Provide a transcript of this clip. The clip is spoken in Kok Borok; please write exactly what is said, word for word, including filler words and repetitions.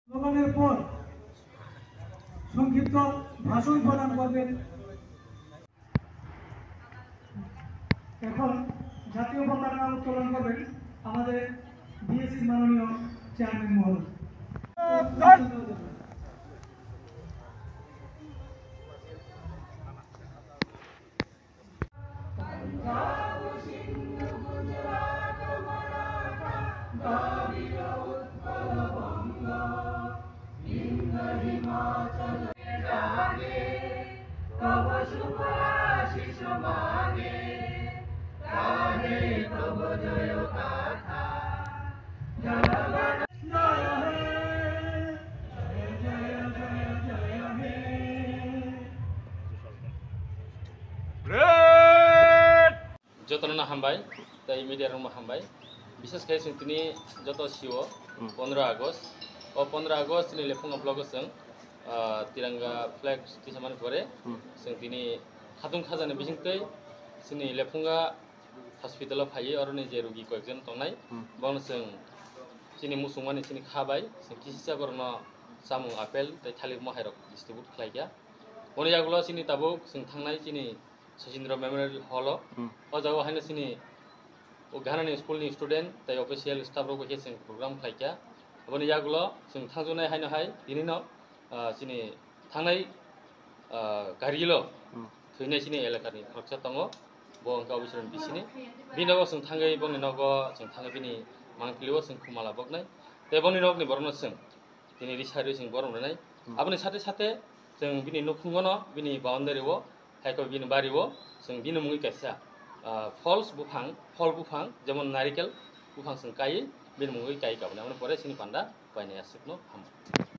স্লোগানের পর সংক্ষিপ্ত ভাষণ প্রদান করবেন। এখন জাতীয় পতাকা উত্তোলন করবেন আমাদের বিএসসির মাননীয় চেয়ারম্যান মহোদয়। Jotono no hambai, tei media rokno hambai. Bishes khe chwng tini joto sio Hmm. pondro August. O pondro August ni lephunga blogo chwng, ah, tiranga flag tisamani pore Hmm. chwng tini khatung khajani bisingtwi chini lephunga hospital o phaiwi oroni je rugi koyekjon tongnai Hmm. bono chwng chini muchungmani chini kha bai chwng kisisa borokno chamung apple tei thalik mohai rok distribute khlaikha. Boni yagulo chini tabuk chwng thangnai chini Sachindra Memorial Hall o. Hmm. O jaga o haino chini o Ghanani school ni student tei official staff rok bai khe chwng program khlai kha. Aboni yagulo chwng thangjaknai haino hai tini no, ah, chini thangnai, ah, gari lo Hmm. thwinai chini elaka ni khoroksa tongo. Bo wngkha Obiswrani bisini. Bini nogo chwng thangwi boni nogo chwng thangwi bini mangpili o chwng khumala boknai. Tei boni nokni borok no chwng tini risa rwi chwng borom rwnai. Hmm. Aboni sate sate chwng bini nukhungo no, bini boundary o, hai khe bini bari o chwng bini mungwi kaisa, ah, false buphang, phol buphang, jemon narikel buphang chwng kai, bini mungwi kai kaboni. Aboni pore chini panda painai aswkno hambai.